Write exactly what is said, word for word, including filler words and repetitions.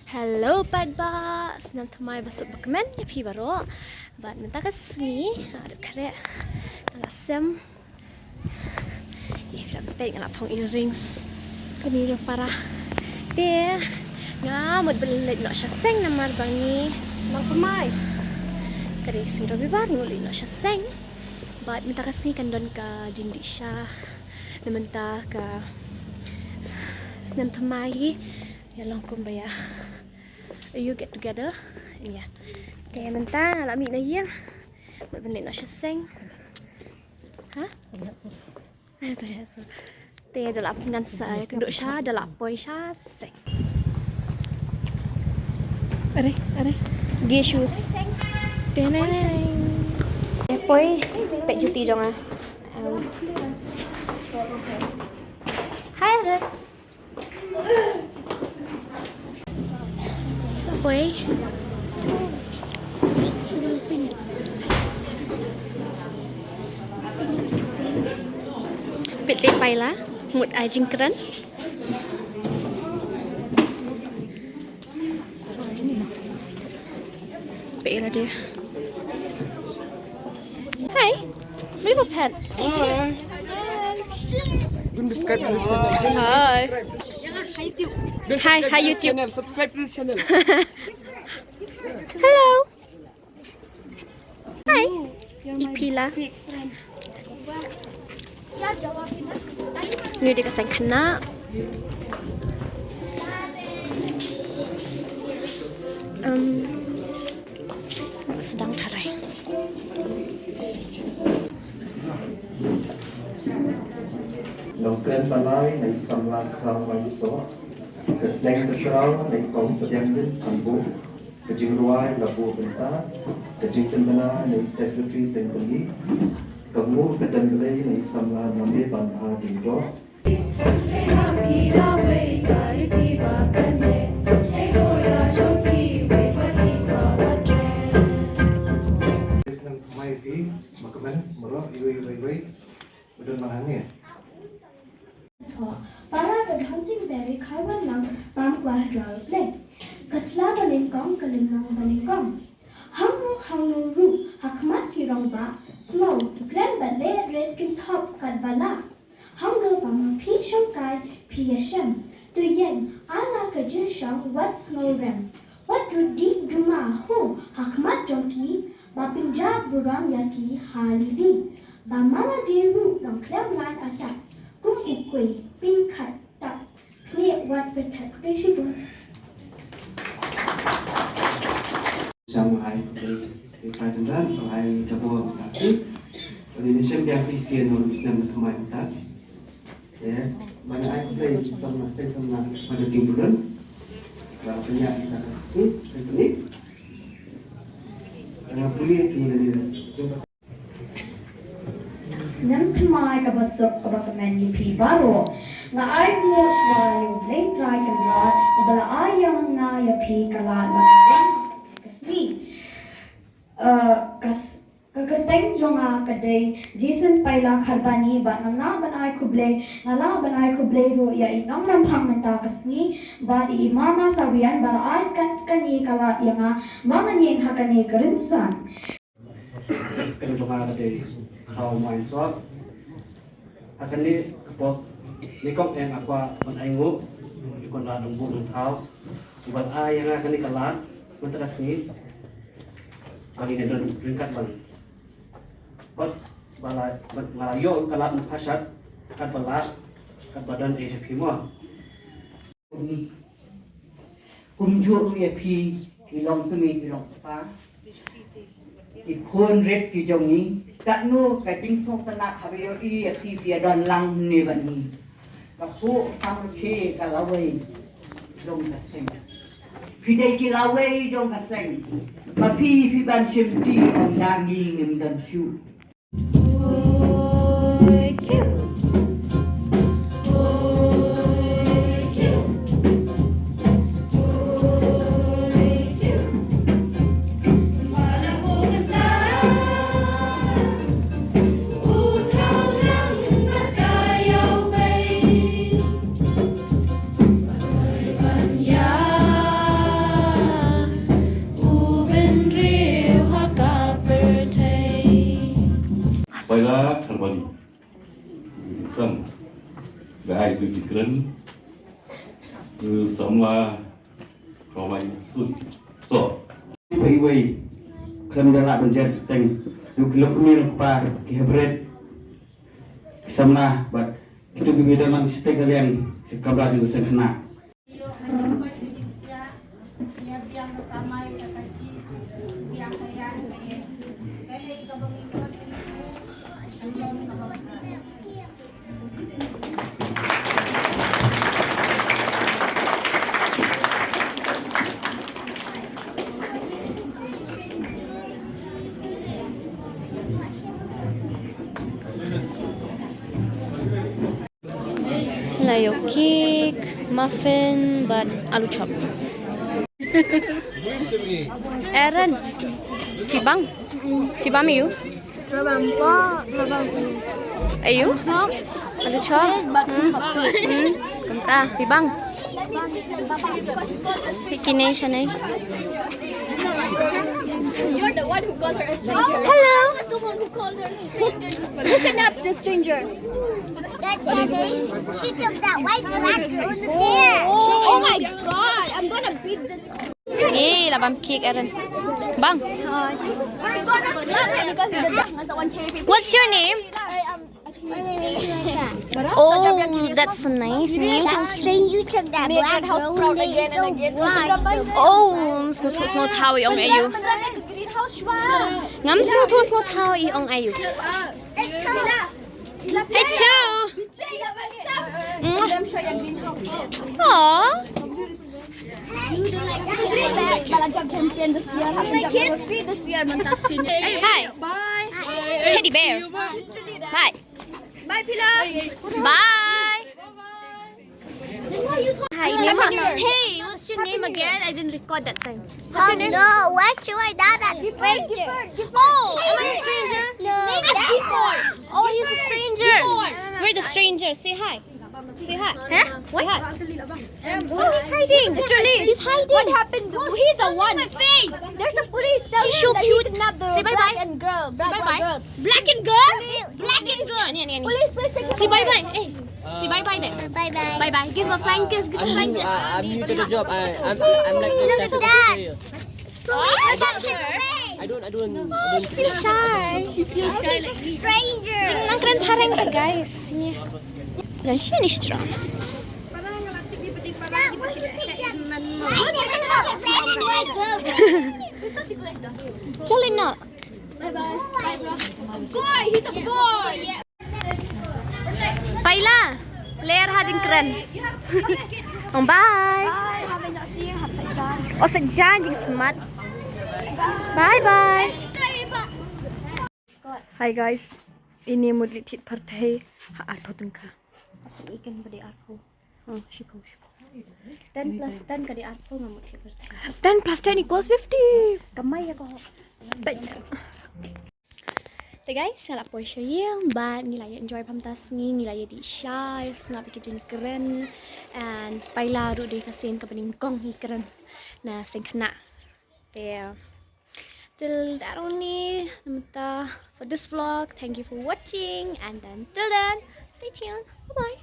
Hello paidbah, snem thymmai basuk bakmen ïa phi baroh. Bad mynta ka sngi, aduh khreh, nga la sem. Ïa phi la peit nga la phong earrings. Kane ruh para. Te nga mut ban leit noh sha seng namar ba ngi, nang thymmai. Ka dei sngi Robibar ngi mut leit noh sha seng. Bad mynta ka sngi kan don ka jingdih sha. Na mynta ka s-, snem thymmai hi. Ïa long kumba ïa you get together. Ïa. Te mynta la mih na ïing. Mut ban leit noh sha seng. Ha? Ai, pyrshah sur. Te da la pyngan sa kynduh sha, da la poi sha seng. Are, are. Gi shoes. Te ne. Te poi peit juti jong nga. Em. Hai, are. Poi. Peit te paila, mut ai jingkren. Peit la de. Hi. Hi. Don't subscribe to this channel. Hi. Don't Hi, subscribe hi, to this YouTube. Channel. Subscribe to this channel. Hello. Hi. Ipila. Ni dei ka seng khynnah. Um, sdang tharai. Nongkren balai na i samla Khraw Maisoh. Ka seng ka Khraw na i kong pdiang din kan buh. Ka jingrwai la buh bynta. Ka jingpynbna na i secretary seng pynlih. Ka buh ka dem blei na i samla Name Banha Dingdoh. Snem thymmai phi, ba kmen, baroh, iwei, iwei, iwei, ba don lang hangne. Para ka dhon jingpyrshah kharwan lang, pam kwah Trai U Blei. Ka sla ba lyngkong, ka lynnong ba lyngkong. Hangno, hangno ruh, ha khmat ki rangbah, sngew, kren bad leh rit kin thop katba lah. Hangno ba ma phi shongkai, phi ïashem. To ïeng, ala ka jingshong, wat sngew rem. Wat rudih duma, ho, ha khmat jong ki, ba pynjah burom ïa ki ha lili. Ba ma la dei ruh, long khlem lait atat. Kum u kuei, pynkhat, tap. Knieh wat pynkhat, khublei shibun. Sha Mawlai, Mawlai Tynrah, Mawlai Dabor, Mawlai Tasi. Uni ne shem biang ti sien nong snem thymmai mynta. Ya, mana ai khublei samla, seng samla, pada tim bulan. Ba pynïaid kita ka seng, seng pynïaid. Pada pulih tu dia. Snem thymmai kaba suk kaba kmen ïa phi baroh. Nga ai nguh shuwa ïa U Blei Trai Kynrad uba la ai ïa nga ïa phi ka lad ba ka wan ka sngi. Eh, ka s-, ka kyrteng jong nga ka dei Jason Paila Kharbani bad nga lah ban ai khublei, nga lah ban ai khublei ruh ïa i nongnaphang mynta ka sngi bad i Mama Sawian ba la ai kat kane ka lad ïa nga ba ngan ïeng ha kane ka rynsan. Kane jong nga ka dei Khraw Maisoh. Ha kane ka pok, ne kong eng akwa ban ai nguh, i Kynrad Nongbuh Nongthaw. Uba la ai ïa nga kane ka lad, mynta ka sngi. Ba ngin ïa don ryngkat bad. Bad ba la, bad nga la ïoh ka lad na pyrshah, katba lah, katba don eh ha phi mo. Kumjuh ruh ïa phi, ki long tymmen, ki long kpa. Ki khun rit ki jong ngi. Katno ka jingsngewtynnat haba ïohi ïa phi, phi ïa don lang hangne bad ngi. Ka khuh ka sam rkhie ka lawei jong ka seng. Phi dei ki lawei jong ka seng. Ba phi, phi ban shim ti ong da ngi ngim don shuh. Kharbali. Sam. Bai tu jingkren. Ke samla. Kawai sun. So. Iwei iwei. Khlem da lah ban jer teng. Ïa ki lok kmie lok kpa ki hybrid. Ki samla bad kito kiba ïadon lang sha teng ka liang sha kamra jong ka seng khynnah. La ïoh cake, muffin bad alu chop. Aaron, phi bang? Phi bang ïa u? Labang po, labang. Ayu? Chop. Alu chop. Bad hmm. Hmm. Kumta, phi bang? Phi kine shane. You're the one who called her a stranger. Hello. Who, who kidnapped the stranger? That Daddy, she took that white black girl in the bear. Oh my God, I'm gonna beat this. Eh, la bam cake, Aaron. Bang. What's your name? Oh, that's a nice name. That stranger took that black girl in the bear. Oh, ngam sngewthuh, sngewthuh ïa ong ayu. Ngam sngewthuh, sngewthuh ïa ong ayu. Hey, Cho. Aw. Hi. Teddy bear. Hi. Bye, Pila. Bye. Hi, name. Hey, what's your name again? I didn't record that time. What's your name? No, why should I die that stranger? Oh, am I a stranger? No. Oh, he's a stranger. We're the strangers. Say hi. Say hi. Huh? What? Say hi. Oh, he's hiding. Literally. He's hiding. What happened? Oh, he's the one. My face. There's a police. Tell him that he kidnapped the black and girl. Say bye bye. Black and girl? Black and girl. Ani, ani, ani. Police, please take him away. Say bye bye. Eh. Say bye bye there. Bye bye. Bye bye. Give a flying kiss. Give a flying kiss. I'm new to the job. I, I'm, I'm like the chef of the career. Please take him away. I don't, I don't. Oh, she feels shy. She feels shy like me. Stranger. Nang kren phareng ta, guys. Ni. Dan shi ni strong. Jolly na. Bye bye. Bye, bro. Boy, he's a boy. Paila, ler ha jingkren. Ong bye. Bye, ha ba ïoh shi, hap sa jan. Oh, sa jan jingsmat. Bye bye. Hi guys. Ini mut leit thied pyrthei ha arphew tyngka. Ikan bade arphew. Oh, shiphew, shiphew. Ten plus ten ka dei arphew, nga mut thied pyrthei. Ten plus ten equals fifty. Kamai ïa ko. Te guys, nga la poi sha ïing bad ngi la ïa enjoy bha mynta sngi, ngi la ïa dih sha, ïa sngap ïa ki jingkren. And Paila ruh dei ka sien kaba nyngkong hi kren na seng khynnah. Te till that only, mynta for this vlog. Thank you for watching and then till then, stay tuned. Bye bye.